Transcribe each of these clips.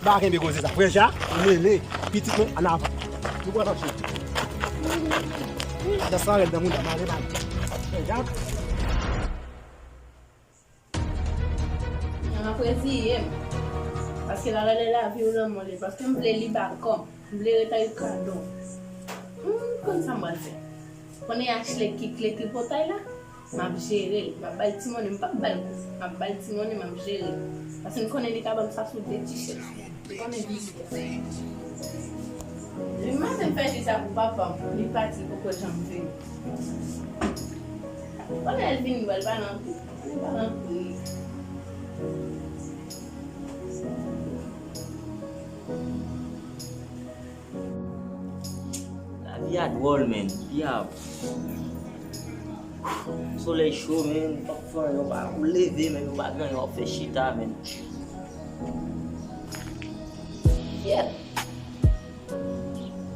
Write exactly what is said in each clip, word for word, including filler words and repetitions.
Pa kenbe koze sa. Frè Jak, ou mele. Pitit mwen, ann avan. Nou pran tanche. Dans lan rèd nan mouda, mare pa. Frè Jak. Nan ap reziye m. Paske la, la, la, lavi w lanmò li. Paske m vle li ba kò m. M vle ret ak kado. Hmm, konn sa m pral fè. Konnen Ashley ki kle tripotay la? M ap jere l. M ap ba l ti monnen. M p ap ba l kou. M ap ba l ti monnen, m ap jere l. Paske m konnen li ka ban m sa sou de ti chèz. M konnen visye. Li maten m fè di sa pou papa m. Li pati, li poko janm vini. Konnen l vini, wè l pa nan kou. Li pa nan kou. Lavi a dwòl, menn. Pyaw. Solèy cho, menn. W ap fè anyen, w pa, ou leve, menn, ou pa gen anyen, w ap fè chita, menn. Kyèt.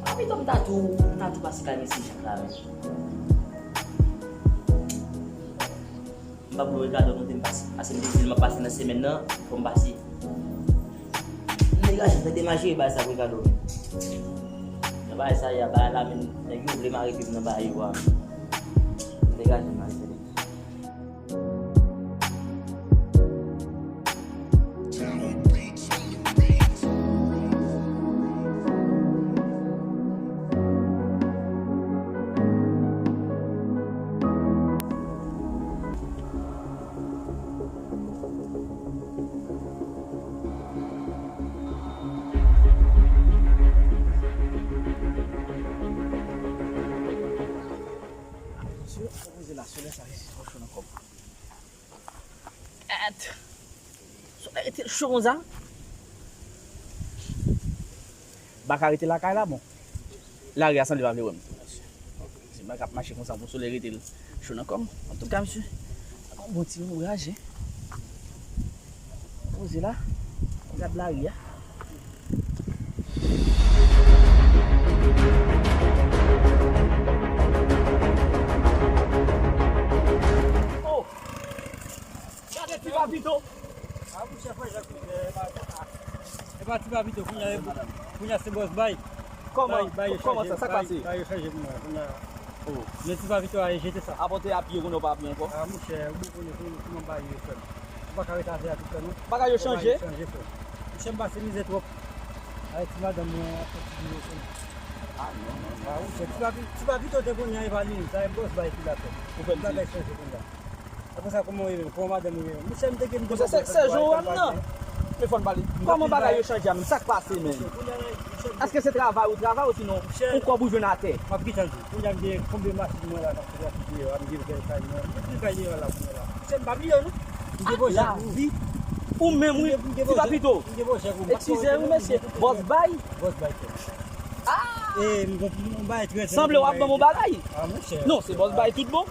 A, pito m ta tou, m ta tou pase kay mesye Jak la, menn. M p ap lwe Ricardo non, te m pase. Ase m te di l m ap pase nan semèn nan, fò m pase. M degaje m, tande m al jere bagay sa pou Ricardo menm. Nan bagay sa ye a, bagay la menm, nèg yo vle mare pye m nan bagay yo a. M degaje m al jere. Mesye, poze la, solèy sa rete cho nan kò m. At. Solèy rete cho konsa. M pa ka rete lakay la, bon. Lari a sanble pa vle wè m. Se mwen k ap mache konsa pou solèy rete l cho nan kò m. Antouka, mesye, yon bon ti ouraj, wi. Poze la, gad lari a. Oh! Gade ti papito! A, monchè, frè Jak, e pa, e pa ti papito, kounye a, kounye a se bòs bay. Kòman, kòman sa, sa k pase? Bay yo chanje pou mwen, kounye a. Oh. Men ti papito a, e jete sa. Apòte a pye, kounye a w pa pye ankò. A, monchè, ou konnen kòman bagay yo fè. Ou pa ka rete atè a tout tan, non. Bagay yo chanje? Bagay yo chanje, frè. Monchè, m pase mizè twòp. Avèk ti madanm mwen, ap fè ti biro, frè. A, non, non, non. A, monchè, ti papi, ti papito te konnen e pa li menm, sa e bòs bay ki la fè. Ou fè l di. Bagay chanje kounye a. Apre sa, kòman w ye menm? Kòman madanm ou ye menm? Monchè, m te gen... Monchè, se, se jan w wè m nan. Men fò n pale. Kòman bagay yo chanje a menm? Sa k pase menm? Èske se travay ou travay, osinon yon kòb ou jwenn atè? M ap gentan di w. Kounye a m gen konbyen machin mwen la k ap trafike yo a, m gen bèl kay mwen, m gen pil kay deyò la kounye a la. Monchè, m pa bliye w non. M gen pwojè pou ou. Lavi. Ou menm wi, ti papito. M gen pwojè pou ou. Eskize wi mesye, bòs bay. Bòs bay, frè. Ah! E m gon, m gon bagay trè, trè... Sanble w ap ban m yon bagay. Ah, monchè. Non, se bòs bay tout bon.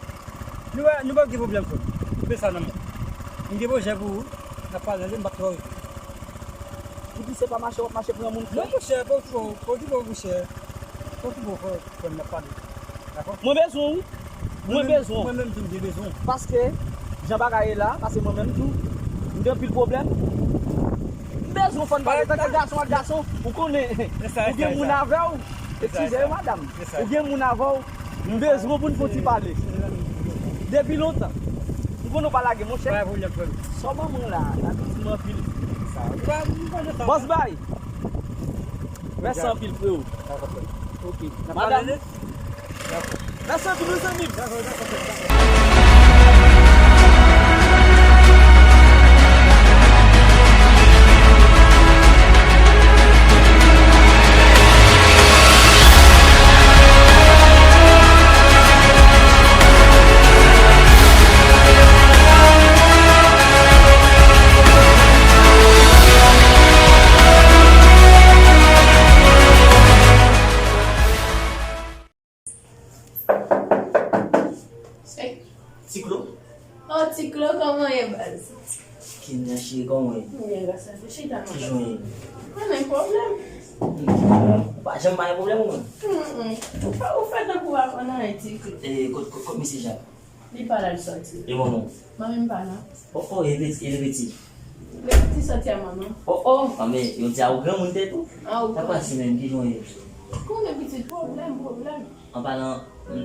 Nou, nou p ap gen pwoblèm, frè m. Koupe sa nan men. M gen pwojè pou ou. N ap pale, m p ap twò rete. Ou di se pa mache w ap mache pran moun, frè. Non, monchè, pa okipe w, pa okipe w, monchè. Pa okipe w, frè, frè m, n ap pale. Dakò? Mwen bezwen w wi. Mwen bezwen w. Mwen menm tou m te bezwen w. Paske, jan bagay ye la, paske mwen menm tou, m gen anpil pwoblèm. M bezwen w, fò n pale antanke gason ak gason. Ou konnen, ou gen moun avè w. Eskize wi, madanm. Ou gen moun avè w. M bezwen w pou n fè yon ti pale. Depi lontan. M konnen w pa lage, monchè. Pa gen pwoblèm, frè m. Sò manman w la, la viktim anpil. Sa, ou pa, ou pa nan sa. Bòs bay. Mèsi anpil, freo. Dakò, frè m. Ok. N ap pale. Madanm. Dakò. Mèsi anpil, wi, zanmi m. Dakò, dakò, frè m, dakò. Hey. Ti Klo? Oh, Ti Klo, kòman w ye, baz? Kenya cheri, kòman w ye? Mwen byen, gras a Dye, chita nan... Ki jan w ye? Mwen gen pwoblèm. Ou pa janm pa gen pwoblèm, ou menm? Mm, mm. Ou fè, ou fè tankou w pa konn anyen, Ti Klo. E, kot, kot, kot mesye Jak? Li pa la, li sòti. E manman w? Manmi m pa la. Oh, oh, e peti, e peti. Lè pitit sòti a manman. Oh, oh, ah, men, yo di a ou granmoun tèt ou. Ah, ou sa pase menm, ki jan w ye? Konnen pitit, pwoblèm, pwoblèm. An palan, m, m,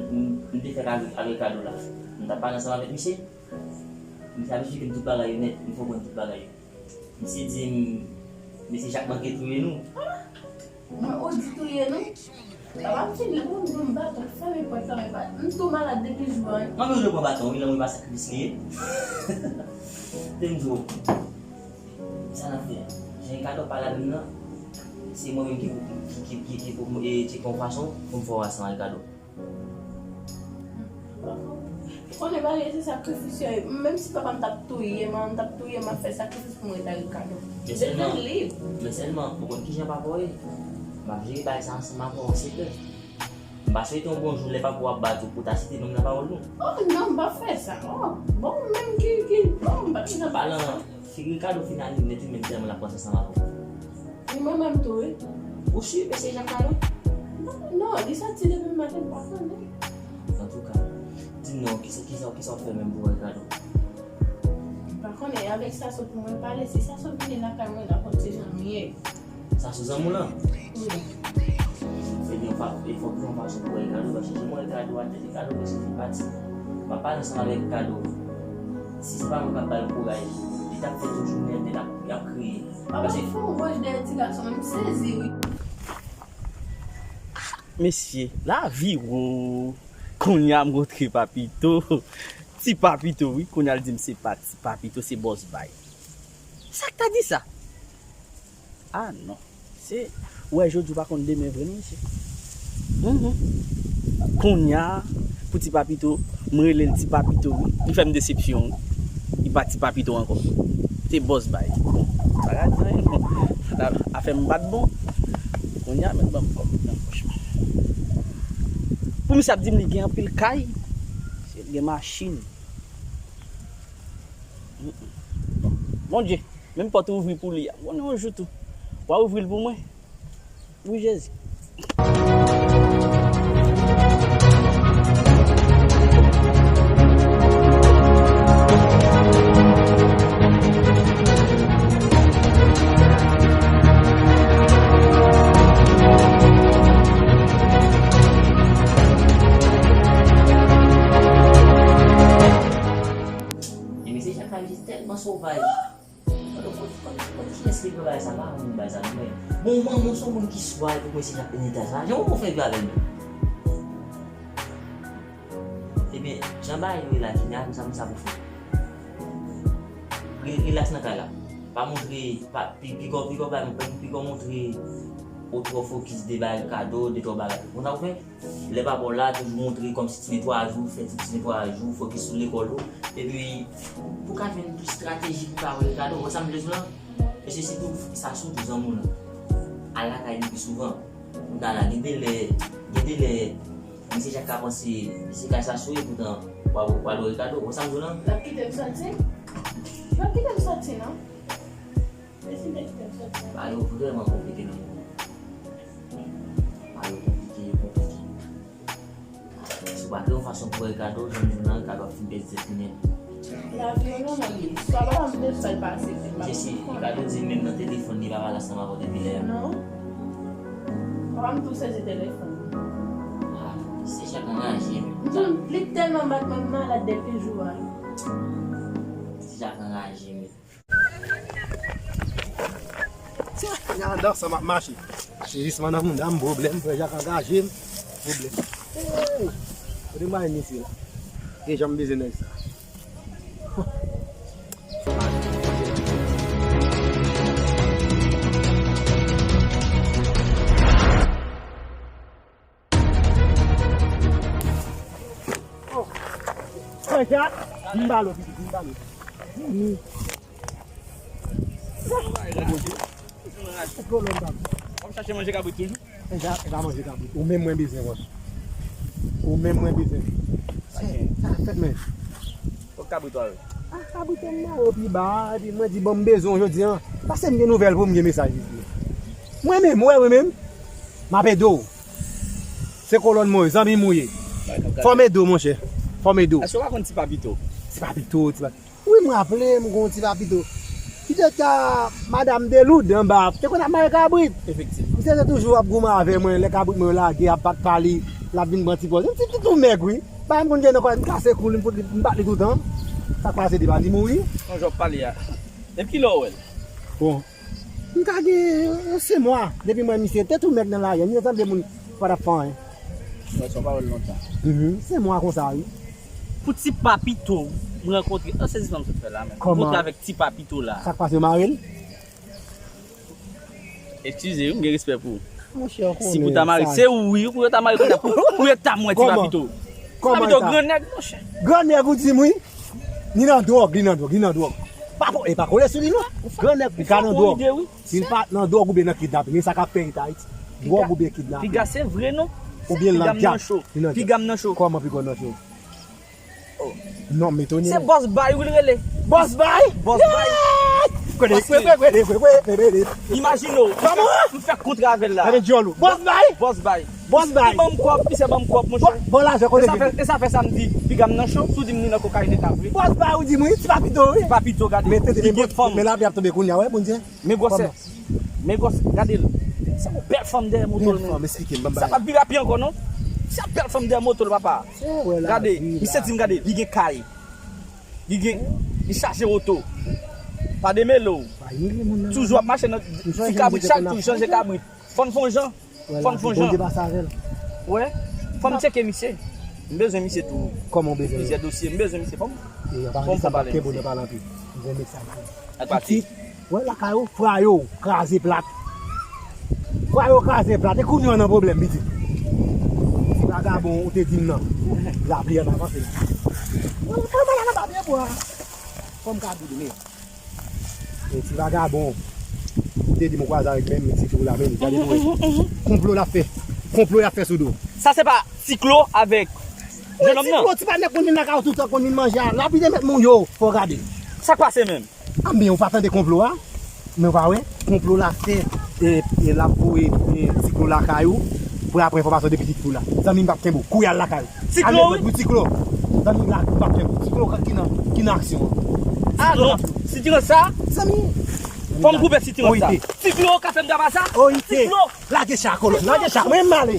m te fèk avèk, avèk Kado la. M t ap pale ansanm avèk misye. Misye ap esplike m tout bagay yo nèt, m fè w konn tout bagay yo. Misye di m, mesye Jak manke touye nou. Mwen ou di touye nou. Papa m fin li pou m di m baton fèmen pòt la, men pa m tou malad depi jou an. Manmi ou dwe pran baton wi, lanmou e pa sakrifis li ye. Te m di w, sa n ap fè? Jan Ricardo pale avè m nan, se mwen menm ki pou ki ki ki ki pou e tcheke yon fason pou m fè w ansanm ak Ricardo. Konnen bagay se sakrifis yo ye. Menm si papa m t ap touye m, manman m t ap touye m, m ap fè sakrifis pou m ret ak Ricardo. Men sèlman, men sèlman, ou konn kijan papa w ye? M ap jere bagay sa ansanm avè w, silvouplè. M pa swete yon bon jou lè papa w ap bat ou pou w ta site non m nan pawòl nou. Oh non, m p ap fè sa. Oh, bon, menm ki, ki, bon, m p ap fè sa. Palan, figi Ricardo fin ale nèt wi, menm tèlman l ap panse ansanm avè w. Li mwen menm tou wi. Ou si mesye Jak la non? Non, non, li sòti depi maten, m pa konnen. Antouka, di m non, kisa, kisa, kisa w fè menm pou Ricardo? M pa konnen, avèk Saso pou mwen pale, si Saso vini lakay mwen la, konn se jan m ye. Saso zanmi w lan? Wi. Ebyen, w pa, e fòk nou fason pou Ricardo, paske jan mwen Ricardo a tèt Ricardo prèske fin pati. M ap pale ansanm avèk Ricardo. Si se pa mwen k ap ba l kouraj, li t ap fè tout jounen l ap, l ap kriye. Papa, fè yon wòch dèyè ti gason, m sezi wi. Mesye, lavi wo. Kounye a m kontre Papito. Ti Papito, wi. Kounye a l di m se pa Ti Papito, se Bòs Bay. Sa k ta di sa? Ah non. Se, ou wè jodi ou pa konn demen vre non, mesye. Mhm. Kounye a, pou Ti Papito, m rele l Ti Papito, wi. Li fè m desepsyon, wi. Li pa Ti Papito ankò. Se Bòs Bay. Bon, pa ka di anyen, bon. Afè m pa t bon. Kounye a, mèt ban m kòb nan pòch mwen. Pou misye ap di m li gen anpil kay, misye gen machin. Mm, mm. Bon, Bondye, menm pòt ou ouvri pou li a. Bon, yon jou tou, w a ouvri l pou mwen. Wi, Jezi. E mesye Jak la, li tèlman sovaj. Kote, kote, kote, kote kiyès ki pran bagay sa? Pa konn bagay sa non, men. Bon, manman w se yon moun ki swa epi mwen se jan ap penetre sa. Jan w fè viv avè l menm? Ebyen, jan bagay yo ye la, Kenya, konsa, konsa pou fè. Re-, rilaks nan kay la. Pa montre, pa, pi, piko, piko, pa, piko montre ou twò fokis de bagay kado, de twò bagay. Konsa pou fè. Lè papa w la, toujou montre kòmsi ti netwayaj ou, fè ti, ti netwayaj ou, fokis sou lekòl ou. Epi, pou ka jwenn plis estrateji pou ka wè Ricardo, wè sa m vle di w lan? E se sitou sa, sitou zanmi w lan. Al lakay li pi souvan. Kounye a la, gen de lè, gen de lè, mesye Jak ka panse se kay sa sou li, poutan w al, w al wè Ricardo, wè sa m di w lan? L ap kite m sòti? L ap kite m sòti, non? Mesye, l ap kite m sòti. Bagay yo vrèman konplike nan moman. Bagay yo konplike, yo konplike. Si w pa kreye yon fason pou wè Ricardo, jan m di w lan, Ricardo ap fin pèdi tèt li nèt. Lavi yo non, manmi. Swa papa m te fè l pase, se pa Jesi, konn. Ricardo di menm nan telefòn li pa pale ansanm avè w depi lè a. Non. Papa m tou sezi telefòn. Ah, se Jak anraje menm. Mm, li tèlman bat mwen, m malad depi jou a. Se Jak anraje menm. Tya, kounye a nan danse m ap mache. Mache jis nan mouda m, pwoblèm, frè Jak angaje m. Pwoblèm. Hey! Kote m ale mesye la? Deja m bezwen nèg sa. Oh. Frè Jak, vin ba lò, pitit, vin ba lò. Vini. Ou ap chache manje kabrit toujou? E pa, e pa manje kabrit. Ou menm mwen bezwen, wè. Ou menm mwen bezwen. Sa k fèt, men. Kot kabrit ou a ye? Ah, kabrit an nan pi ba, epi mwen di, bon, m bezwen w jodi a. Pase m gen nouvèl pou m gen mesaj isit. Mwen menm, wè, mwen menm. M ap ede w. Se kolòn mwen, zanmi m ou ye. Fò m ede w, monchè. Fò m ede w. Èske w pa konn Ti Papito? Ti Papito, Ti Papito. Wi, m raple m gon Ti Papito. Ki de ta madanm Deloud anba te konn ap mare kabrit. Efektivman. Misye se toujou ap goumen avè mwen, lè kabrit mwen yo lage, ap bat pa li, l ap vin pran ti pòz. Ti, ti tou mèg, wi. Bagay m konn gen nan kò, m kase kou li, m fout li, m bat li toutan. Sa k pase, Deba, li mouri? Yon jòb pale a. Depi kilè w wè l? Bon. M ka gen yon senk mwa depi m wè misye. Te tou mèg nan lari a, m te sanble moun ki pa t ap fè anyen. Mwen, se yon pawòl lontan. Mhm. Senk mwa konsa, wi. Pou ti papito, m rankontre, an sezi sa m sot fè la menm. Kòman? Rankontre avèk ti papito la. Sa k pase, yo mare l? Eskize wi, m gen respè pou ou. Monchè, ou konnen. Si pou ta mare, se ou wi, pou yo ta mare konn pou, pou yo ta mwen ti papito. Kòman? Ti papito, gran nèg, monchè. Gran nèg, ou di m wi. Li nan dwòg, li nan dwòg, li nan dwòg. Pa ko-, e pa kole sou li non. Gran nèg, li ka nan dwòg. Si l pa nan dwòg oubyen nan kidnapin, men sa k ap fè Ayiti. Dwòg oubyen kidnapin. Piga se vre non. Oubyen l nan djab. Li nan djab. Piga m nan cho. Kòman piga w nan cho? Oh. Non, m etone. Se Boss Bay wi l rele. Boss Bay? Boss Bay. Imajine w. Kòman? M fè kontra avè l la. Gade djòl ou. Boss Bay? Boss Bay. Boss Bay. Misye ban m kòb, misye ban m kòb, monchè. Bon, bon, lajan kote. E sa fè, e sa fè samdi, piga m nan cho, si w di m li nan kokayin eta vre. Boss Bay, ou di m wi, ti papito, wi. Ti papito, gade. Men tande, li gen fanm. Men lavi ap tonbe kounye a, wè, Bondye. Men gwosè. Men gwosè, gade l. Se yon bèl fanm dèyè moto l, men. Bèl fanm, eksplike m, ban m bagay. Sa p ap vin rapi ankò, non. Se yon bèl fanm dèyè moto l, papa. Gade, misye di m, gade, li gen kay. Li gen, li chaje oto. Pa demele w. Toujou ap mache nan ti kabrit, chak jou chanje kabrit. Fò n fè yon jan. Fò n fè yon jan. Bondye pase avè l. Wè, fò m tcheke misye. M bezwen misye tou. Kòman w bezwen l? Plizyè dosye. M bezwen misye. Fò m, fò m pale misye. Al pati. Wè lakay ou, fra yo kraze plat. Fra yo kraze plat. E kounye a w nan pwoblèm, pitit. Ti vagabon ou te di m nan. Lapli an avanse. Mwen, mwen, mwen, mwen, mwen, mwen, mwen. Fò m ka di w, men. E ti vagabon. Ou te di m ou kwaze avèk menm ti tou la, men gade pou wè. Konplo l ap fè. Konplo y ap fè sou do. Sa se pa Ti Klo avèk jennonm nan? Ti Klo, ti patnè konn vin lakay ou toutan, konn vin manje a. Lapli te mèt moun yo, fò w gade. Sa k pase menm? A, men ou pa tande konplo a? Men ou pa wè? Konplo l ap fè, e, e l ap voye, e, Ti Klo lakay ou pou apre enfòmasyon de pitit fi w la. Zanmi m p ap kenbe w. Kouri al lakay ou. Ti Klo, wi. Ti Klo. Zanmi m la, m p ap kenbe w. Ti Klo ki nan, ki nan aksyon an. A non, si ti nan sa, zanmi. Fò m koupe si ti nan sa. Ti Klo ka fè m travay sa? Ti Klo. Lage cha, kolòn, lage cha, men m ale.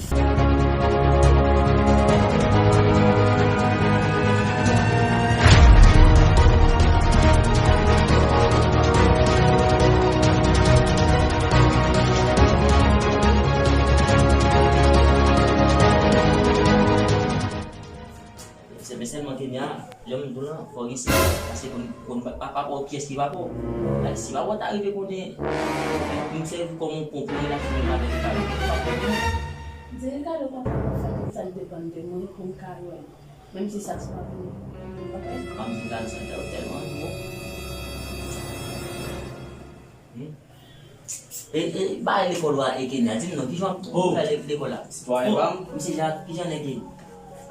Se, men sèlman Kenya, jan m di w lan, fò gen sèl, paske pou n, pou n pa, pa, pa wè kiyès ki papa w. Like, si papa w ta rive konnen, m sèvi kòm yon pon pou relasyon m avèk papa w. Di Ricardo pa ta fè tout sa k depann de mwen pou m ka wè l. Menm si sa se pa pou mwen. Ok? Mwen, m di Ricardo sa tèl, tèlman bon. Hmm? E, e, bagay lekòl ou a, e Kenya, di m non, kijan w fè le-, lekòl la? Sitwayen pa m. Mesye Jak, kijan nèg ye?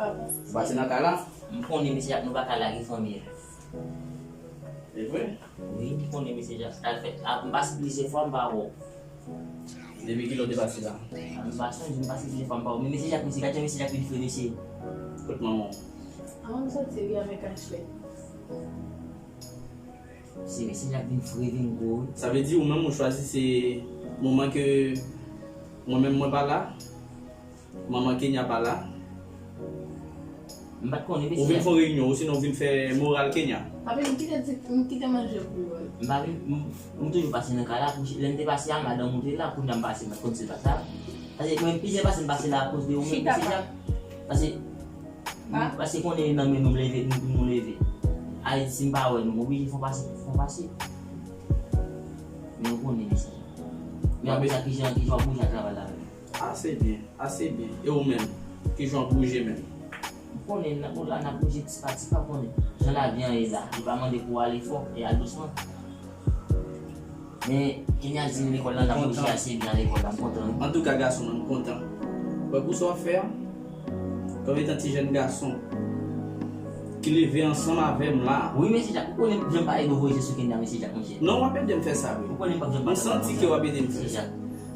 Ou pase nan kay la? M konnen mesye Jak, nou pa ka lage fanmi an. E vre? Wi, m konnen mesye Jak. Sa l fè, a, m pase plizyè fwa, m pa wè w. Depi kilè w te pase la? A, m pa sonje, m pase plizyè fwa, m pa wè w. Men mesye Jak, mesye, gad jan mesye Jak vin fre, mesye. Kot manman w? Manman m soti, wi, avèk Ashley. Se mesye Jak vin fre, vin gwo, wi. Sa vle di ou menm ou chwazi se moman ke mwen menm mwen pa la, manman Kenya pa la. M pa t konnen mesye Jak. Ou vin fè yon reyinyon, ou sinon ou vin fè moral Kenya. Papi, m kite di, m kite manje pou yo. M pa vin, m, m toujou pase nan kay la, pou lè m te pase a, madanm ou te la, kounye a m pase, m pa t konn se pa sa. Paske mwen, plizyè pase m pase la akoz de ou menm, mesye Jak. Paske Paske konnen nan men nou m leve, nou, nou leve. Ayiti, si m pa wè nou, m oblije fè yon pase, fè yon pase. Men ou konnen mesye. Men apre sa, kijan, kijan w ap bouje ak travay la menm? Ase byen, ase byen. E ou menm, kijan w ap bouje menm? M konnen, n ap, la, n ap bouje tipa tipa, konnen. Jan lavi an ye la, li pa mande pou w ale fò, e al dousman. Men, Kenya di m lekòl la, l ap bouje ase byen lekòl la, m kontan wi. Antouka, gason mwen, m kontan. Wè pou sa w ap fè a, kòm etan ti jèn gason ki leve ansanm avè m la. Wi, mesye Jak, ou konnen m p janm pa ede w voye je sou Kenya, mesye Jak, monchè. Non, w ap ede m fè sa, wi. Ou konnen m p ap janm pa. M santi ke w ap ede m fè sa. Mesye Jak.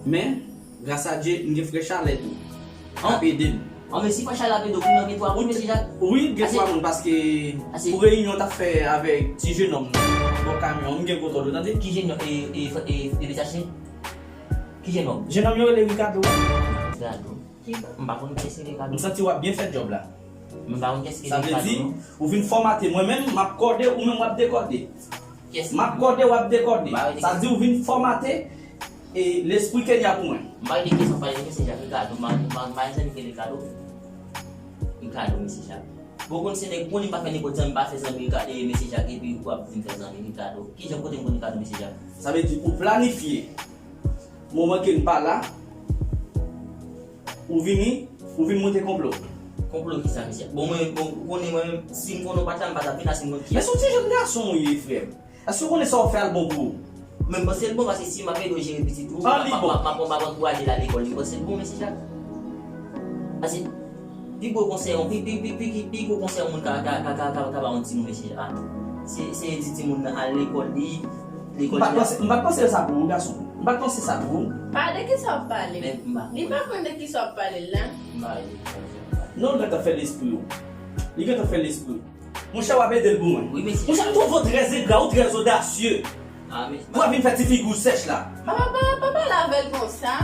Men, gras a Dye, m gen frè Chalè tou. K ap ede m. An men si fwa chalap edo pou nan gen twa moun mesye Jak. Wi, gen twa moun paske pou reyinyon t ap fè avèk ti jenòm nan bò kamyon an, m gen kontwòl ou tande. Ki jenòm e e e e mesye Ki jenòm? Jenòm yo rele Ricardo. Ricardo. M pa konn kiyès ki Ricardo. M santi w ap byen fè djòb la. M pa konn kiyès ki Ricardo. Sa vle di ou vin fòmate mwen menm m ap kòde ou menm w ap dekòde. M ap kòde w ap dekòde. Sa di ou vin fòmate e lespri Kenya pou mwen. M pa rele kesyon pale mesye Jak Ricardo, m pa gen zanmi ki rele Ricardo. Ricardo mesye Jak. Bon konn se nèg bon li pa fè nenpòt zanmi pa fè zanmi Ricardo e mesye Jak epi ou ap vin fè zanmi Ricardo. Kijan kote m konn Ricardo mesye Jak? Sa vle di ou planifye moman ke n pa la. Ou vini, ou vin monte konplo. Konplo kisa mesye? Bon mwen bon ou konnen mwen menm si m konnen w pa t la m pa t ap vin la si m konn kiyès. Men se yon ti jèn gason ou ye frè m. Èske w konnen sa w fè a l bon pou ou? Men m panse l bon paske si m ap ede w jere pitit ou m ap ankouraje l al lekòl li panse l bon mesye Jak. Paske pi gwo konsèy yon pi pi pi pi pi gwo konsèy yon moun ka ka ka ka ka ka ba yon timoun mesye Jak. Se se di timoun nan al lekòl li lekòl li. M pa t panse l sa pou ou gason. M pa t panse sa pou ou. Pa de kisa w ap pale. Li pa konn de kisa w ap pale la. Non, li gentan fè lespri w. Li gentan fè lespri w. Monchè, w ap ede l pou mwen. Monchè, m twouve w trè engra, ou trè odasye. Pou w ap vin fè ti figi w sèch la. Papa, papa, pa pale avè l konsa.